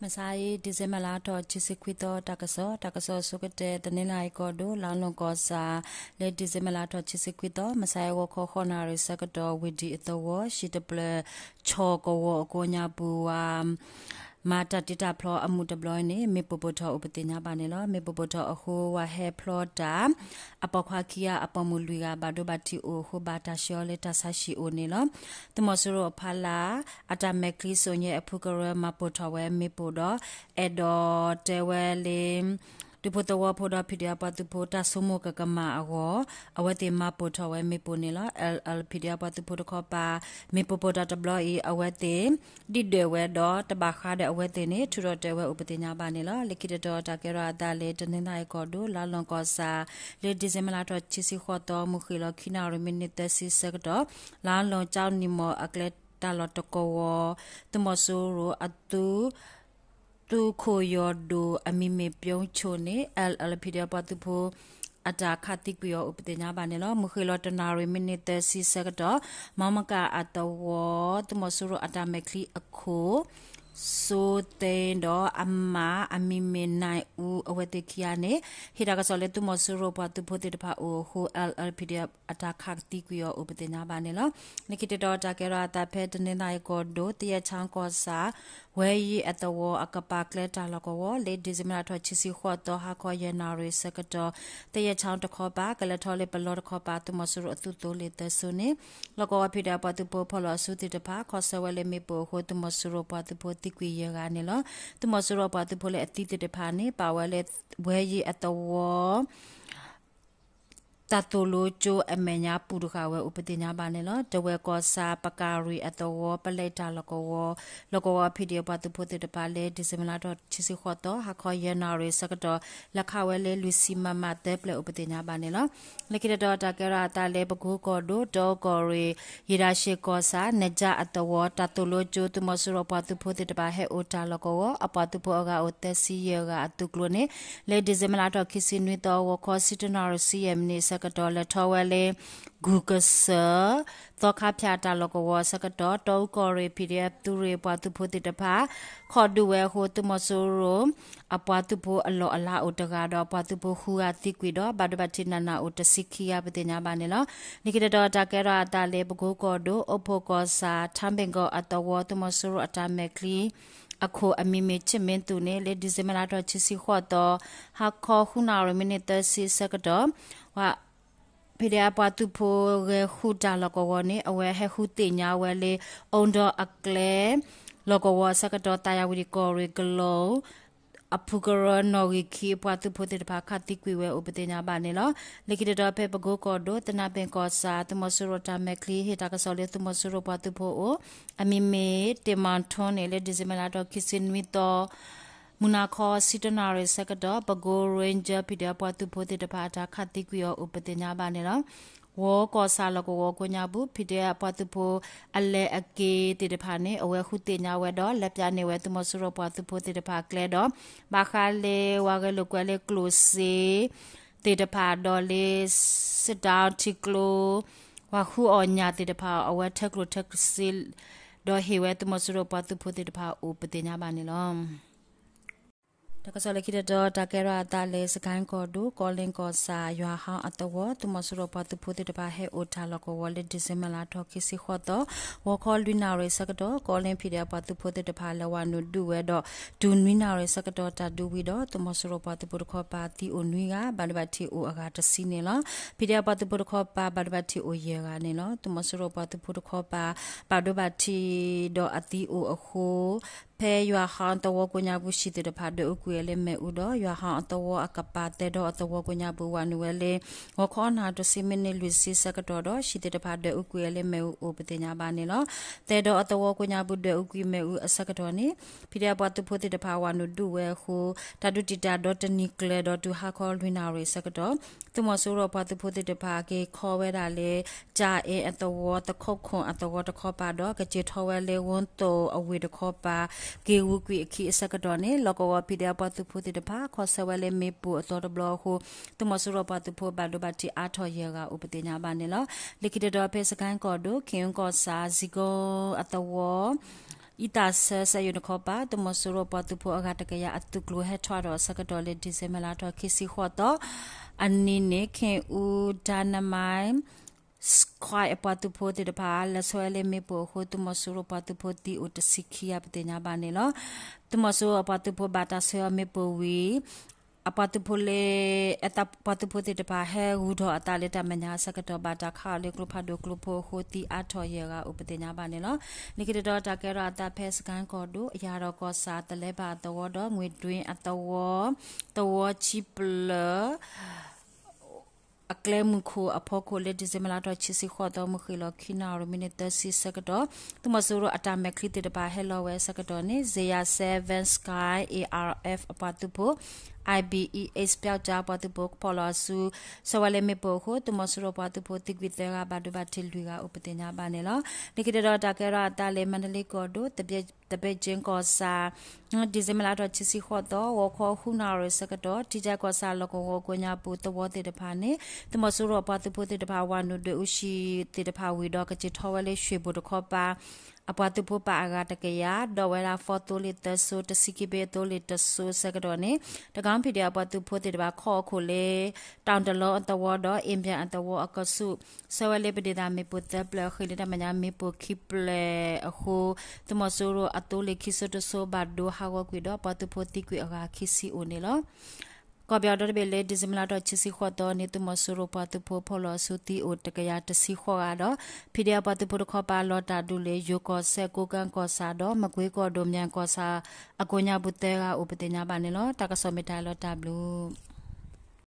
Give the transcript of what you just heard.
မဆါအံၤ December လါထီၣ်ခံဆံခွံသီ တၢ်ကစီၣ်, တၢ်ကစီၣ်အဆိကတၢၢ် တနီသရံၣ်ကီၢ်ဒိၣ် လါလီၢ်ကီၢ်ဆၣ် လၢ December လါထီၣ်ခံဆံခွံသီ မဆါအံၤ ဂီၤခီဃိးနၣ်ရံၣ်ဆၢကတီၢ် ဝ့ၢ်ဒံၣ်အသဝီ ဟံၣ်တဖျၢၣ် ဆီၣ်ကဝီၤအကိးညါပူၤဝၤ မၤတၢ်တ့တၢ်ဖျီအမူးတဘျီအံၤန့ၣ် မ့ၣ်ပိၢ်ပိၢ်ထီၣ်အိၣ်ပသ့ၣ်ညါဘၣ်န့ၣ်လီၤ. မ့ၣ်ပိၢ်ပိၢ်ထီၣ်အဃိ ဝၤဟဲဖျီတၢ် အပိာ်ခွါခံဂၤ အပိာ်မုၣ်လွံၢ်ဂၤ ဘၣ်ဒိဘၣ်ထံးအိၣ်အဃိ ဘၣ်တၢ်ဆှၢအီၤလၢတၢ်ဆါဟံၣ်အိၣ်န့ၣ်လီၤ. သုးမီၤစိရိၤအဖီလာ် အတၢ်မဲာ်ချံစိာ်ညါအဖုကရၢ မၤပိၢ်ထီၣ်ဝဲမ့ၣ်ပိၢ်ဒီး အဲၣ်ဒိးတဲဝဲလၢ ဒူဖိသဝီဖိဒီး ဖံးဒဲးအပှၤသုးဖိ တၢ်ဆိကမိၣ်ကကမၣ်အဂီၢ် အဝဲသ့ၣ်မၤပိၢ်ထီၣ်ဝဲမ့ၣ်ပိၢ်န့ၣ်လီၤ. လၢ လၢ ဖံးဒဲးအပှၤသုးဖိတခီပၤ မ့ၣ်ပိၢ်ပိၢ်ထီၣ်တဘျီအံၤ အဝဲသ့ၣ် ဒံၣ်ဒွဲၣ်ဝဲဒီး တဘၣ်ဃးဒီးအဝဲသ့ၣ်န့ၣ် ထုးထီၣ်တဲဝဲအိၣ်ပသ့ၣ်ညါဘၣ်န့ၣ်လီၤ. လၢခံတတီၤ တၢ်ကဲထီၣ်အသးလၢ တနီသရံၣ်ကီၢ်ဒိၣ် လါလီၢ်ကီၢ်ဆၣ် လၢ December လါထီၣ်ခံဆံဃိးသီ မုၢ်ဃ့ၢ်လီၤခံနၣ်ရံၣ်မံးနံးသၢဆံဆၢကတီၢ် လါလီၢ်ကၠီနံၣ်မီၢ်အကျဲတၢ်လီၢ်တကဝီၤ သုးမီၤစိရိၤအသုး သုးခိၣ်ယီၢ်ဒိၣ် အမံၤမ့ၢ်ပျိဆိန့ၣ် လၢ လၢ ဖံးဒဲးအပှၤသုးဖိ အတၢ်ခးသံကွံာ်အီၤအိၣ်ပသ့ၣ်ညါဘၣ်န့ၣ်လီၤ. မုၢ်ဃ့ၢ်လီၤတနၣ်ရံၣ်မံးနံးသၢဆံဆၢကတီၢ် မီမကၣ်အသဝီ သုးမီၤစိရိၤအတၢ်မဲာ်ချံအခိၣ် စိသ့ဒီးအမါ အမံၤမ့ၢ်နၢ်အူ အဝဲသ့ၣ်ခံဂၤန့ၣ် ဟ့ၣ်တၢ်ကစီၣ်လၢ သုးမီၤစိရိၤပှၤသုးဖိသ့ၣ်တဖၣ်အိၣ်အဃိ လၢ လၢ ဖံးဒဲးအတၢ်ခးသံကွံာ်အီၤအိၣ်ပသ့ၣ်ညါဘၣ်န့ၣ်လီၤ. လၢခံတတီၤ တၢ်ကဲထီၣ်အသးဖဲ တနီသရံၣ်ကီၢ်ဒိၣ် သယဲၣ်ချီကီၢ်ဆၣ် ဝဲယံၤအသဝီအကပၤကျဲတၢ်လီၢ်ကဝီၤ လၢ December လါထီၣ်ခံဆံဃိးသီ ဟါခီယဲၢ်နၣ်ရံၣ်ဆၢကတီၢ် သယဲၣ်ချီတခီပၤ ကလဲၤထီၣ်လၢပလီတခီပၤ သုးမီၤစိရိၤအသုးသိလ့ၣ်သၢစိၤန့ၣ် လီၢ်ကဝီၤဖံးဒဲးအပှၤသုးဖိဖီၣ်လီၤအစုသ့ၣ်တဖၣ် ခီဆၢဝဲလၢမ့ၣ်ပိၢ်အဃိ သုးမီၤစိရိၤပှၤသုးဖိသံကွံာ်ယဲၢ်ဂၤန့ၣ်လီၤ. သုးမီၤစိရိၤအပှၤသုးဖိလၢအသံသ့ၣ်တဖၣ်န့ၣ် ပာ်ဝဲလၢ ဝဲယံၤအသဝီ တၢ်သိၣ်လိကၠိအမဲာ်ညါပူၤတဃၣ်ဝဲအိၣ်ပသ့ၣ်ညါဘၣ်န့ၣ်လီၤ. တဝဲၢ်ကီၢ်ဆၣ် ပကၣ်ရံၣ်အသဝီ ပလဲတၢ်လီၢ်ကဝီၤ လီၢ်ကဝီၤ ဖံးဒဲး ပှၤသုးဖိသ့ၣ်တဖၣ်လၢ December လါထီၣ်ခံဆံဃိးသီ ဟါခီယဲၢ်နၣ်ရံၣ်ဆၢကတီၢ် လဲၤခးဝဲလၢလွံၢ်ဆံ MM သၢဖျၢၣ်အိၣ်ပသ့ၣ်ညါဘၣ်န့ၣ်လီၤ. လၢခံတတီၤ တၢ်ကဲထီၣ်အသးလၢ ပကိကီၢ်ဒိၣ် တီကီၢ်ရ့ၣ် ယံၤဒၣ်ရှ့ၣ်ကီၢ်ဆၣ် နကၠၣ်အသဝီ တၢ်သိၣ်လိကၠိ သုးမီၤစိရိၤပှၤသုးဖိသ့ၣ်တဖၣ်ဟဲအိၣ်တၢ်လီၢ်ကဝီၤ အပှၤသုးဖိအဂၤအိၣ်သၢဆံယဲၢ်ဂၤအသုးကျိၤန့ၣ် လၢ December လါထီၣ်ခံဆံနွံသီ ဂီၤခီဆံတၢနၣ်ရံၣ်ဆံယဲၢ်မံးနံးဆၢကတီၢ် လဲၤထီၣ်ဝဲလၢ ဂုၢ်ကစၢၢ် သီခါဖၠၣ်တၢ်လီၢ်ကဝီၤဆၢကတီၢ် တီအူကီၢ်ရ့ၣ် PDF သုးရ့ၣ်ပှၤသုးဖိသ့ၣ်တဖၣ် ခီၣ်ဒုးဝဲအဃိ သုးမီၤစိရိၤ အပှၤသုးဖိအလီၢ်အလၤအိၣ်တဂၤဒီး ပှၤသုးဖိဃုဂၤသံကွံာ်ဒီး ဘၣ်ဒိဘၣ်ထံးနးနးအိၣ်တဆံခံဂၤပသ့ၣ်ညါဘၣ်န့ၣ်လီၤ. လၢခံတတီၤ တၢ်ကဲထီၣ်အသးလၢ ပကိကီၢ်ဒိၣ် အိၣ်ဖှိၣ်ကီၢ်ဆၣ် ထါဘ့ၣ်ကီၢ်အသဝီ သုးမီၤစိရိၤအတၢ်မဲာ်ချံ အခိၣ်အမံၤမ့ၢ် ချစ်မင်းသူ န့ၣ် လၢ December လါထီၣ်ခံဆံဃိးသီ ဟါခီဃုနၣ်ရံၣ်မံးနံးသၢဆံဆၢကတီၢ် ဝဲ ဖံးဒဲးအပှၤသုးဖိဂဲၤဃုတၢ်လီၢ်ကဝီၤန့ၣ် အဝဲဟဲဃုသ့ၣ်ညါဝဲလၢ အိၣ်ဒီးအကျဲ လီၢ်ကဝီၤဆၢကတီၢ် သးယၤဝံၤဒံးကီၢ်ရ့ၣ်ကလိၤ အဖုကရၢနီၣ်ဂံၢ်ခံ အပှၤသုးဖိသ့ၣ်တဖၣ်ခးသံကွံာ်ဝဲအိၣ်ပသ့ၣ်ညါဘၣ်န့ၣ်လီၤ. လၢခံတတီၤဖဲပကိကီၢ်ဒိၣ် သနၢၣ်ပ့ၣ်ကီၢ်ဆၣ် သုးမီၤစိရိၤတၢ်မဲာ်ချံ ဟ့ၣ်တၢ်ကစီၣ်လၢသုးမီၤစိရိၤပှၤသုးဖိအအိၣ် အမံၤမ့ၢ် တ့ၢ်မၤထီန့ၣ် လၢ December လါထီၣ်ခံဆံနွံသီ မုၢ်နၤခီဆံတၢနၣ်ရံၣ်ဆၢကတီၢ် ပကိ Ranger ဖံးဒဲးအပှၤသုးဖိသ့ၣ်တဖၣ်အတၢ်ခးသံကွံာ်အီၤအိၣ်ပသ့ၣ်ညါဘၣ်န့ၣ်လီၤ. ဝီကီၢ်ဆၣ်လီၢ်ကဝီၤကိးညါပူၤ ဖံးဒဲးအပှၤသုးဖိအလဲၤအက့ၤသ့ၣ်တဖၣ်န့ၣ် အဝဲဃုသ့ၣ်ညါဝဲဒီး လဲၤပၠးန့ၢ်ဝဲသုးမီၤစိရိၤပှၤသုးဖိသ့ၣ်တဖၣ်အကျဲဒီး ဘၣ်ဃးလၢဝၤဂဲၤလိာ်ကွဲလၢကျိၣ်စ့သ့ၣ်တဖၣ်ဒီးလၢ စစ်တောင်းထံကျိ ဝၤဃုအီၣ်ညၣ်သ့ၣ်တဖၣ် အဝဲထၢကျိၣ်ထၢစ့ ဒီးဟ့ၣ်ဝဲသုးမီၤစိရိၤပှၤသုးဖိသ့ၣ်တဖၣ်အိၣ်ပသ့ၣ်ညါဘၣ်န့ၣ်လီၤ. တၢ်ကစီၣ်လၢခံတတီၤ တၢ်ကဲထီၣ်အသးလၢ စကဲၣ်ကီၢ်ဒိၣ် ကီလ့ၣ်ကီၢ်ဆၣ် ယွၤဟီအသဝီ သုးမီၤစိရိၤပှၤသုးဖိသ့ၣ်တဖၣ်ဟဲအိၣ်တၢ်လီၢ်ကဝီၤလၢ December လါထီၣ်ခံဆံဃိးသီ ဂီၤခီလွံၢ်နၣ်ရံၣ်ဆၢကတီၢ် ကီလ့ၣ် ဖံးဒဲးအပှၤသုးဖိသ့ၣ်တဖၣ်လဲၤဝၤနုာ်ဒုးဝဲဒီး တုၤနွံနၣ်ရံၣ်ဆၢကတီၢ်တၢ်ဒုးဝံၤဒီး သုးမီၤစိရိၤပှၤသုးဖိတခီပၤသံအိၣ်နွံဂၤ ဘၣ်ဒိဘၣ်ထံးအိၣ်အဂၤတဆံန့ၣ်လီၤ. ဖံးဒဲးအပှၤသုးဖိတခီပၤ ဘၣ်ဒိဘၣ်ထံးအိၣ်ယဲၢ်ဂၤန့ၣ်လီၤ. သုးမီၤစိရိၤပှၤသုးဖိတခီပၤ ဘၣ်ဒိဘၣ်ထံးဒီးအသံအိၣ်အဃိ ဖဲယွၤဟီအသဝီကိးညါပူၤ ဟံၣ်သ့ၣ်တဖၣ်ဒွဲၣ်အူကွံာ်ဝဲလၢမ့ၣ်အူဒီး ယွၤဟီအသဝီအကပၤ သဲဒီးအသဝီကိးညါပူၤ ဝၤနုာ်ဝဲလၢ ဂီၤခီနၣ်ရံၣ်တဆံမံးနံးလွံၢ်ဆံဆၢကတီၢ်ဒီး ဟံၣ်သ့ၣ်တဖၣ်ဒွဲၣ်အူကွံာ်ဝဲလၢမ့ၣ်အူအိၣ်ပသ့ၣ်ညါဘၣ်န့ၣ်လီၤ. သဲဒီးအသဝီကိးညါပူၤဒွဲၣ်အူကွံာ်မ့ၣ်အူအဆၢကတီၢ်န့ၣ် ဖံးဒဲးအပှၤသုးဖိသ့ၣ်တဖၣ်ဝၤနုာ်ဒုးဝဲအဃိ တၢ်ဒုးတံာ်တာ်ဒီတနံၤကျၢၤဒီးတုၤဟါခီလွံၢ်နၣ်ရံၣ်ဆၢကတီၢ် သုးမီၤစိရိၤပှၤသုးဖိသ့ၣ်တဖၣ်က့ၤခီဝဲဒၣ်လၢ ကၠၣ်အ့အသဝီ သခိးခိၣ်အသဝီတခီပၤဒီး ကစၢၢ်ထီၣ်ဝဲလၢဝီသိၣ်အဝ့ၢ်တခီပၤ က့ၤဝူကွံာ်အခံအဆၢကတီၢ်န့ၣ် လီၢ်ကဝီၤဖံးဒဲးအပှၤသုးဖိသ့ၣ်တဖၣ် ခီဆၢဝဲလၢမ့ၣ်ပိၢ်အသီတဘျီအဃိ သုးမီၤစိရိၤပှၤသုးဖိဘၣ်ဒိဘၣ်ထံးအါထီၣ်ယဲၢ်ဂၤအိၣ်ပသ့ၣ်ညါဘၣ်န့ၣ်လီၤ. လၢခံတတီၤဖဲစကဲၣ်ကီၢ်ဒိၣ် ခ့ၣ်အူကီၢ်ဆၣ် စံကိအသဝီ အံသၣ်ဆၢစက်ရုံတခီပၤ သုးမီၤစိရိၤပှၤသုးဖိအဂၤတကယၤအသုးကျိၤဟဲထီၣ်ဒီးအဆၢကတီၢ်လၢ December လါထီၣ်ခံဆံဃိးသီအနံၤန့ၣ် ခ့ၣ်အူ Dynamite Squad အပှၤသုးဖိသ့ၣ်တဖၣ် လဲၤဆှၢဝဲလၢမ့ၣ်ပိၢ်အဃိ သုးမီၤစိရိၤပှၤသုးဖိသံအိၣ်တဆံခံဂၤပသ့ၣ်ညါဘၣ်န့ၣ်လီၤ. သုးမီၤစိရိၤအပှၤသုးဖိဘၣ်တၢ်ဆှၢအီၤမ့ၣ်ပိၢ်ဝံၤ အပှၤသုးဖိလၢ ပှၤသုးဖိသ့ၣ်တဖၣ်ဟဲဂုၤထီၣ်အသးလၢတၢ်မဲာ်ညါအဆၢကတီၢ် ဘၣ်တၢ်ခးအီၤလၢကျိဖးဒိၣ်ကျိဖိအဃိ သံအါထီၣ်ယဲၢ်ဂၤအိၣ်ပသ့ၣ်ညါဘၣ်န့ၣ်လီၤ. လၢခံတတီၤတၢ်ကဲထီၣ်အသးဖဲစကဲၣ်ကီၢ်ဒိၣ် အယၤဒီးကီၢ်ဆၣ် သလဲဘၣ်အသဝီဒီး ငွေတွင်းအသဝီ သဝီခံပျၢၤ အကျဲမုၢ်ခိၣ်အဖီခိၣ်လၢ December လါထီၣ်ခံဆံဃိးသီ မုၢ်ဃ့ၢ်လီၤခံနၣ်ရံၣ်မံးနံးသၢဆံဆၢကတီၢ် သုးမီၤစိရိၤအတၢ်မဲာ်ချံသ့ၣ်တဖၣ်ဟဲလီၤဝဲအဆၢကတီၢ်န့ၣ် Zaya Seven Sky A R F အပှၤသုးဖိ I B E H ပျောက်ကျား အပှၤသုးဖိဖီၣ်လီၤအစု ဆှၢဝဲလၢမ့ၣ်ပိၢ်အဃိ သုးမီၤစိရိၤပှၤသုးဖိသံကွံာ်သၢဂၤ ဘၣ်ဒိဘၣ်ထံးလွံၢ်ဂၤအိၣ်ပသ့ၣ်ညါဘၣ်န့ၣ်လီၤ. လၢခံတတီၤတၢ်ကဲထီၣ်အသးလၢ မန္တလေးကီၢ်ဒိၣ် သဘဲကၠ့ကီၢ်ဆၣ် December လါထီၣ်ခံဆံဃိးသီ ဂီၤခီဃုနၣ်ရံၣ်ဆၢကတီၢ် ထံကၠဲကီၢ်ဆၣ်လီၢ်ကဝီၤကိးညါပူၤသဝီသ့ၣ်တဖၣ်န့ၣ် သုးမီၤစိရိၤအပှၤသုးဖိသ့ၣ်တဖၣ် ဝးနုာ်ဒွဲၣ်အူဆံးသ့ၣ်တဖၣ်ဝံၤဒီး ကစံၣ်ထီၣ်ဝဲလၢ ရွှေဘို တခီပၤ အပှၤသုးဖိပာ်အဂၤတကယၤ ဒီးဝဲဒၣ် four သိလ့ၣ်သၢစိ တဆံခံဘ့ၣ်အသိလ့ၣ်တစိ ဆၢကတီၢ်န့ၣ် တကီၢ်ဖံးဒဲးအပှၤသုးဖိသ့ၣ်တဖၣ် ခီၣ်အခိၣ်လၢ တောင်တလောအသဝီဒီး အ့ဘၠၣ်အသဝီအကဆူး ဆှၢဝဲလၢပဒ့ၣ်သၣ်မ့ၣ်ပိၢ်သၢပျၢၤ ဃ့ၢ်လၢတၢ်မဲာ်ညါမ့ၣ်ပိၢ်ခံပျဲၢ်အဃိ သုးမီၤစိရိၤအသိလ့ၣ်ခံစိတစိ ဘၣ်ဒိဟးဂီၤကွံာ်ဒီး ပှၤသုးဖိသံကွံာ်အဂၤခံဆံအိၣ်န့ၣ်လီၤ. ကီၢ်ပယီၤဒီတဘ့ၣ်လၢ December လါထီၣ်ခံဆံဃိးသီန့ၣ် သုးမီၤစိရိၤပှၤသုးဖိဖီၣ်လီၤအစုသံအိၣ်တကယၤတဆံဃိးဂၤဒီး ဖံးဒဲးအပှၤသုးဖိတခီပၤ လီၤတၢ်ဒုးလၢ ယိၤကီၢ်စဲၣ် ကိးကၠ့ကီၢ်ဆၣ်ဒီး မကွ့ကီၢ်ဒိၣ် မၠဲၣ်ကီၢ်ဆၣ် အကိးညါပူၤသၢဂၤအိၣ်ပသ့ၣ်ညါဘၣ်န့ၣ်လီၤ. တၢ်ကစီၣ်မ့ၢ်တၢ်လီၤတၢ်ဘျုး